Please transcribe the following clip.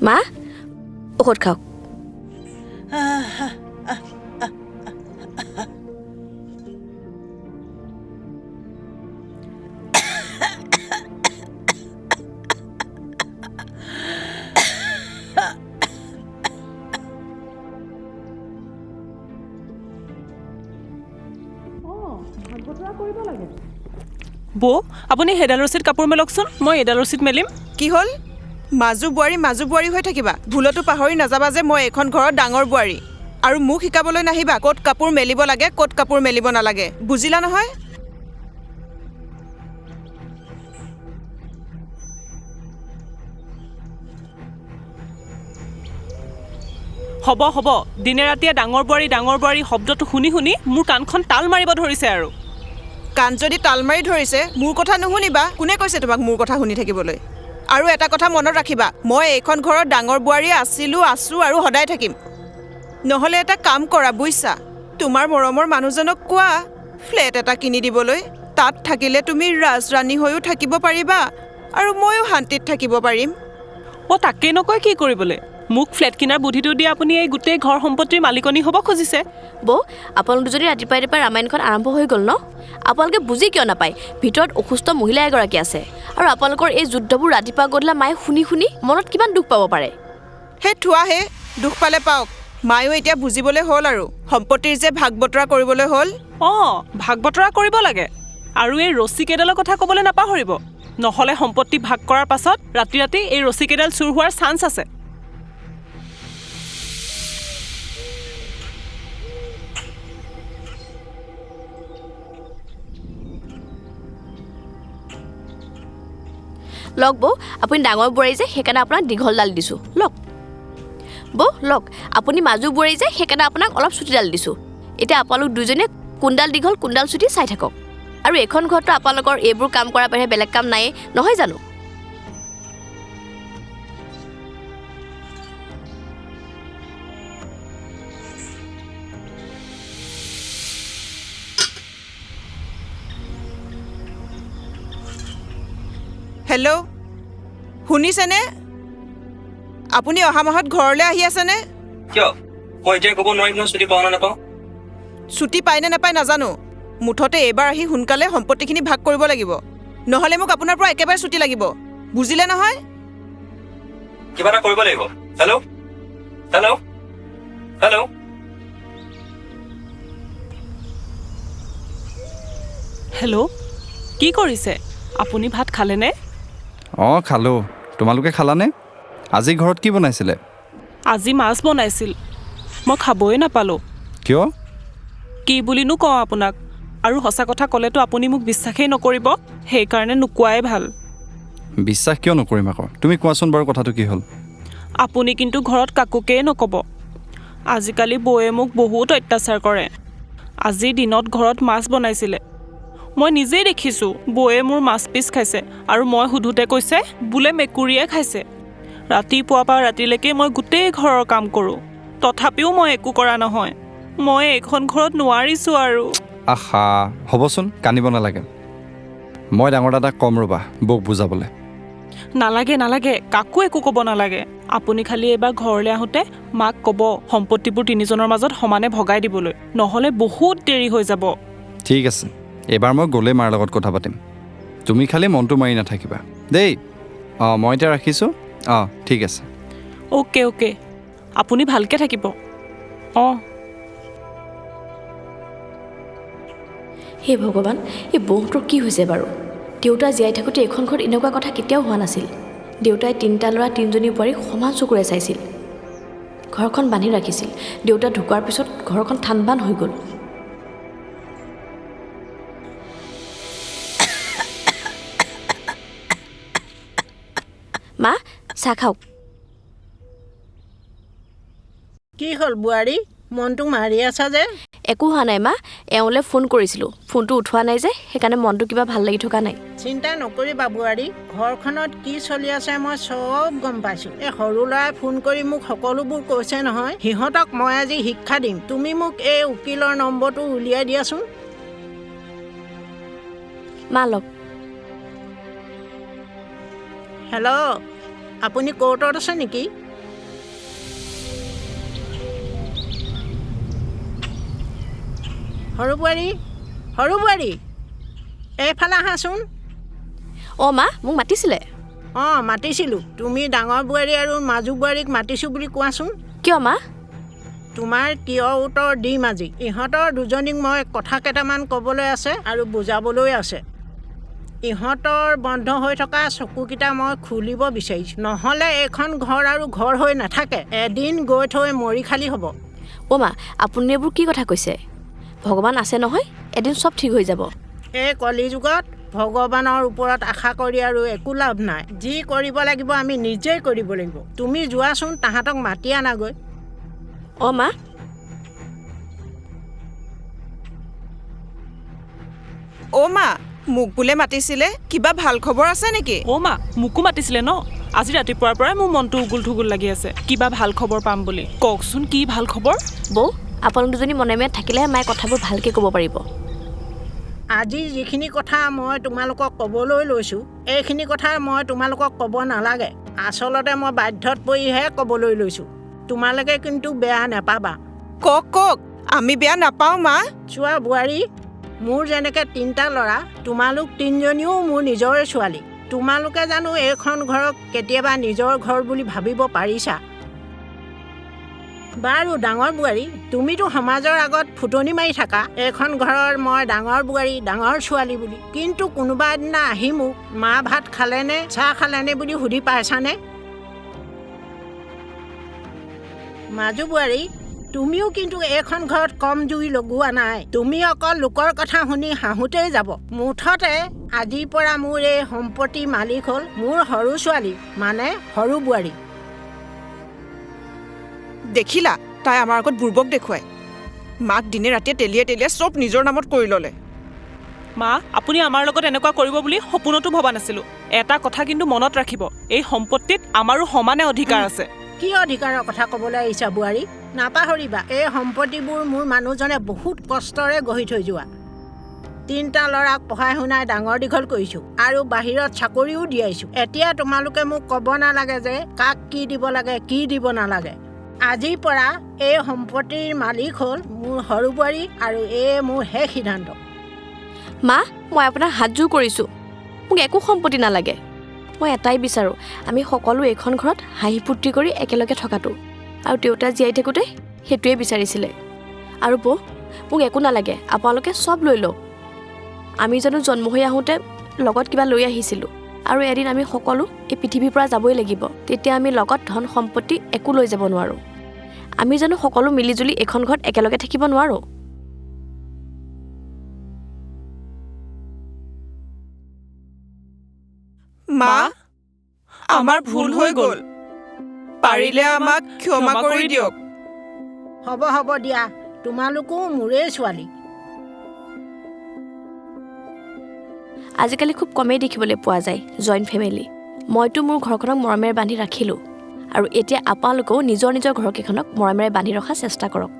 মা, ঔষধ খাওক। বৌ, আপুনি সেইডাল ৰছীত কাপোৰ মেলকচোন, মই এইডাল ৰছীত মেলিম। কি হ'ল? মাজু বোৱাৰী মাজু বোৱাৰী হৈ থাকিবা, ভুলতো পাহৰি নাযাবা যে মই এইখন ঘৰত ডাঙৰ বোৱাৰী। আৰু মোক শিকাবলৈ নাহিবা ক'ত কাপোৰ মেলিব লাগে ক'ত কাপোৰ মেলিব নালাগে, বুজিলা নহয়? হ'ব হ'ব, দিনে ৰাতিয়ে ডাঙৰ বোৱাৰী ডাঙৰ বোৱাৰী শব্দটো শুনি শুনি মোৰ কাণখন তাল মাৰিব ধৰিছে। আৰু কাণ যদি তাল মাৰি ধৰিছে মোৰ কথা নুশুনিবা। কোনে কৈছে তোমাক মোৰ কথা শুনি থাকিবলৈ? আৰু এটা কথা মনত ৰাখিবা, মই এইখন ঘৰত ডাঙৰ বোৱাৰী আছিলোঁ, আছোঁ আৰু সদায় থাকিম। নহ'লে এটা কাম কৰা বুজিছা, তোমাৰ মৰমৰ মানুহজনক কোৱা ফ্লেট এটা কিনি দিবলৈ। তাত থাকিলে তুমি ৰাজৰাণী হৈও থাকিব পাৰিবা আৰু ময়ো শান্তিত থাকিব পাৰিম। অ' তাকেই নকয় কি কৰিবলৈ? মোক ফ্লেট কিনাৰ বুদ্ধিটো দি আপুনি এই গোটেই ঘৰ সম্পত্তিৰ মালিকনী হ'ব খুজিছে। বৌ, আপোনালোক দুজনী ৰাতিপুৱাই ৰাতিপুৱাই ৰামায়ণখন আৰম্ভ হৈ গ'ল ন? আপোনালোকে বুজি কিয় নাপায় ভিতৰত অসুস্থ মহিলা এগৰাকী আছে, আৰু আপোনালোকৰ এই যুদ্ধবোৰ ৰাতিপুৱা গধূলা মায়ে শুনি শুনি মনত কিমান দুখ পাব পাৰে। সেই থোৱা হে, দুখ পালে পাওক। মায়েও এতিয়া বুজিবলৈ হ'ল আৰু সম্পত্তিৰ যে ভাগ বতৰা কৰিবলৈ হ'ল। অঁ, ভাগ বতৰা কৰিব লাগে। আৰু এই ৰছীকেইডালৰ কথা ক'বলৈ নাপাহৰিব, নহ'লে সম্পত্তি ভাগ কৰাৰ পাছত ৰাতি ৰাতি এই ৰছীকেইডাল চুৰ হোৱাৰ চান্স আছে। লওক বৌ, আপুনি ডাঙৰ বোৱাৰী যে সেইকাৰণে আপোনাক দীঘলডাল দিছোঁ। লওক বৌ, লওক, আপুনি মাজু বোৱাৰী যে সেইকাৰণে আপোনাক অলপ চুটিডাল দিছোঁ। এতিয়া আপোনালোক দুজনীয়ে কোনডাল দীঘল কোনডাল চুটি চাই থাকক। আৰু এইখন ঘৰততো আপোনালোকৰ এইবোৰ কাম কৰাৰ বাহিৰে বেলেগ কাম নায়েই নহয় জানো? হেল্ল', শুনিছেনে? আপুনি অহা মাহত ঘৰলৈ আহি আছেনে? কিয়? মই এতিয়াই ক'ব নোৱাৰিম নহয় ছুটি পাওঁ নে নাপাওঁ। ছুটি পায় নে নাপায় নাজানো, মুঠতে এইবাৰ আহি সোনকালে সম্পত্তিখিনি ভাগ কৰিব লাগিব, নহ'লে মোক আপোনাৰ পৰা একেবাৰে ছুটি লাগিব, বুজিলে নহয়? কিবা এটা কৰিব লাগিব। হেল্ল' হেল্ল' হেল্ল' হেল্ল', কি কৰিছে আপুনি? ভাত খালেনে? অঁ খালোঁ। তোমালোকে খালানে? আজি ঘৰত কি বনাইছিলে? আজি মাছ বনাইছিল, মই খাবই নাপালোঁ। কিয়? কি বুলিনো কওঁ আপোনাক? আৰু সঁচা কথা ক'লেতো আপুনি মোক বিশ্বাসেই নকৰিব, সেইকাৰণে নোকোৱাই ভাল। বিশ্বাস কিয় নকৰিম আকৌ? তুমি কোৱাচোন বাৰু কথাটো কি হ'ল? আপুনি কিন্তু ঘৰত কাকোকেই নক'ব। আজিকালি বৌয়ে মোক বহুত অত্যাচাৰ কৰে। আজিৰ দিনত ঘৰত মাছ বনাইছিলে, মই নিজেই দেখিছোঁ বৌয়ে মোৰ মাছ পিচ খাইছে, আৰু মই সোধোতে কৈছে বোলে মেকুৰীয়ে খাইছে। ৰাতিপুৱাৰ পৰা ৰাতিলৈকে মই গোটেই ঘৰৰ কাম কৰোঁ, তথাপিও মই একো কৰা নহয়। মই এইখন ঘৰত নোৱাৰিছোঁ আৰু। আহা, হ'বচোন, কান্দিব নালাগে। মই ডাঙৰ দাদাক ক'ম ৰ'বা বৌক বুজাবলৈ। নালাগে নালাগে, কাকো একো ক'ব নালাগে। আপুনি খালি এইবাৰ ঘৰলৈ আহোঁতে মাক ক'ব সম্পত্তিবোৰ তিনিজনৰ মাজত সমানে ভগাই দিবলৈ, নহ'লে বহুত দেৰি হৈ যাব। ঠিক আছে, এইবাৰ মই গ'লেই মাৰ লগত কথা পাতিম। তুমি খালি মনটো মাৰি নাথাকিবা দেই। অঁ, মই এতিয়া ৰাখিছোঁ। অঁ, ঠিক আছে। অ'কে অ'কে, আপুনি ভালকৈ থাকিব। অঁ। হে ভগৱান, এই বৌহঁতৰ কি হৈছে বাৰু? দেউতা জীয়াই থাকোঁতে এইখন ঘৰত এনেকুৱা কথা কেতিয়াও হোৱা নাছিল। দেউতাই তিনিটা ল'ৰা তিনিজনী বোৱাৰীক সমান চকুৰে চাইছিল, ঘৰখন বান্ধি ৰাখিছিল। দেউতা ঢুকোৱাৰ পিছত ঘৰখন থান বান হৈ গ'ল। মা, চাহ খাওক। কি হ'ল বোৱাৰী, মনটো মাৰি আছা যে? একো হোৱা নাই মা, এওঁলৈ ফোন কৰিছিলোঁ, ফোনটো উঠোৱা নাই যে, সেইকাৰণে মনটো কিবা ভাল লাগি থকা নাই। চিন্তা নকৰিবা বোৱাৰী, ঘৰখনত কি চলি আছে মই চব গম পাইছোঁ। এই সৰু ল'ৰাই ফোন কৰি মোক সকলোবোৰ কৈছে নহয়। সিহঁতক মই আজি শিক্ষা দিম। তুমি মোক এই উকিলৰ নম্বৰটো উলিয়াই দিয়াচোন। মা লওক। হেল্ল', আপুনি কোৰ্টত আছে নেকি? সৰু বোৱাৰী, সৰু বোৱাৰী, এইফালে আহাচোন। অঁ মা, মোক মাতিছিলে? অঁ মাতিছিলোঁ। তুমি ডাঙৰ বোৱাৰী আৰু মাজু বোৱাৰীক মাতিছোঁ বুলি কোৱাচোন। কিয় মা? তোমাৰ কিয় উত্তৰ দিম আজি। ইহঁতৰ দুজনীক মই কথা কেইটামান ক'বলৈ আছে আৰু বুজাবলৈ আছে। ইহঁতৰ বন্ধ হৈ থকা চকুকেইটা মই খুলিব বিচাৰিছোঁ, নহ'লে এইখন ঘৰ আৰু ঘৰ হৈ নাথাকে, এদিন গৈ থৈ মৰি খালী হ'ব। অ' মা, আপুনি এইবোৰ কি কথা কৈছে? ভগৱান আছে নহয়, এদিন চব ঠিক হৈ যাব। এই কলিযুগত ভগৱানৰ ওপৰত আশা কৰি আৰু একো লাভ নাই। যি কৰিব লাগিব আমি নিজেই কৰিব লাগিব। তুমি যোৱাচোন, তাহাঁতক মাতি আনাগৈ। অঁ মা। অ' মা, মোক বোলে মাতিছিলে, কিবা ভাল খবৰ আছে নেকি? অ' মা, মোকো মাতিছিলে ন? আজি ৰাতিপুৱাৰ পৰাই মোৰ মনটো উগুল থুগুল লাগি আছে, কিবা ভাল খবৰ পাম বুলি। কওকচোন কি ভাল খবৰ? বৌ, আপোনালোক দুজনী মনে মনে থাকিলেহে মায়ে কথাবোৰ ভালকৈ ক'ব পাৰিব। আজি যিখিনি কথা মই তোমালোকক ক'বলৈ লৈছোঁ, এইখিনি কথা মই তোমালোকক ক'ব নালাগে। আচলতে মই বাধ্যত পৰিহে ক'বলৈ লৈছোঁ। তোমালোকে কিন্তু বেয়া নাপাবা। কওক কওক, আমি বেয়া নাপাওঁ মা। চোৱা বোৱাৰী, মোৰ যেনেকৈ তিনিটা ল'ৰা, তোমালোক তিনিজনীও মোৰ নিজৰে ছোৱালী। তোমালোকে জানো এইখন ঘৰক কেতিয়াবা নিজৰ ঘৰ বুলি ভাবিব পাৰিছা? বাৰু ডাঙৰ বোৱাৰী, তুমিতো সমাজৰ আগত ফুটনি মাৰি থাকা, এইখন ঘৰৰ মই ডাঙৰ বোৱাৰী, ডাঙৰ ছোৱালী বুলি। কিন্তু কোনোবা এদিনা আহি মোক মা ভাত খালেনে, চাহ খালেনে বুলি সুধি পাইছানে? মাজু বোৱাৰী, তুমিও কিন্তু এইখন ঘৰত কম জুই লগোৱা নাই। তুমি অকল লোকৰ কথা শুনি হাঁহোতেই যাব। মুঠতে আজিৰ পৰা মোৰ এই সম্পত্তিৰ মালিক হ'ল মোৰ সৰু ছোৱালী, মানে সৰু বোৱাৰী। দেখিলা, তাই আমাৰ আগত বুৰ্বক দেখুৱাই মাক দিনে ৰাতিয়ে তেলিয়াই তেলিয়াই চব নিজৰ নামত কৰি ল'লে। মা, আপুনি আমাৰ লগত এনেকুৱা কৰিব বুলি সপোনতো ভবা নাছিলোঁ। এটা কথা কিন্তু মনত ৰাখিব, এই সম্পত্তিত আমাৰো সমানে অধিকাৰ আছে। কি অধিকাৰৰ কথা ক'বলৈ আহিছা বোৱাৰী? নাপাহৰিবা, এই সম্পত্তিবোৰ মোৰ মানুহজনে বহুত কষ্টৰে গঢ়ি থৈ যোৱা। তিনিটা ল'ৰাক পঢ়াই শুনাই ডাঙৰ দীঘল কৰিছোঁ আৰু বাহিৰত চাকৰিও দিয়াইছোঁ। এতিয়া তোমালোকে মোক ক'ব নালাগে যে কাক কি দিব লাগে, কি দিব নালাগে। আজিৰ পৰা এই সম্পত্তিৰ মালিক হ'ল মোৰ সৰু বোৱাৰী আৰু এই মোৰ শেষ সিদ্ধান্ত। মা, মই আপোনাৰ হাতযোৰ কৰিছোঁ, মোক একো সম্পত্তি নালাগে। মই এটাই বিচাৰোঁ, আমি সকলো এইখন ঘৰত হাঁহি ফূৰ্তি কৰি একেলগে থকাটো। আৰু দেউতা জীয়াই থাকোঁতে সেইটোৱে বিচাৰিছিলে। আৰু বৌ, মোক একো নালাগে, আপোনালোকে চব লৈ লওক। আমি জানো জন্ম হৈ আহোঁতে লগত কিবা লৈ আহিছিলোঁ, আৰু এদিন আমি সকলো এই পৃথিৱীৰ পৰা যাবই লাগিব। তেতিয়া আমি লগত ধন সম্পত্তি একো লৈ যাব নোৱাৰোঁ। আমি জানো সকলো মিলিজুলি এইখন ঘৰত একেলগে থাকিব নোৱাৰোঁ? মা, আমাৰ ভুল হৈ গ'ল, পাৰিলে আমাক ক্ষমা কৰি দিয়ক। হ'ব হ'ব দিয়া, তোমালোকো মোৰেই ছোৱালী। আজিকালি খুব কমেই দেখিবলৈ পোৱা যায় জইণ্ট ফেমিলি। মইতো মোৰ ঘৰখনক মৰমেৰে বান্ধি ৰাখিলোঁ, আৰু এতিয়া আপোনালোকেও নিজৰ নিজৰ ঘৰকেইখনক মৰমেৰে বান্ধি ৰখাৰ চেষ্টা কৰক।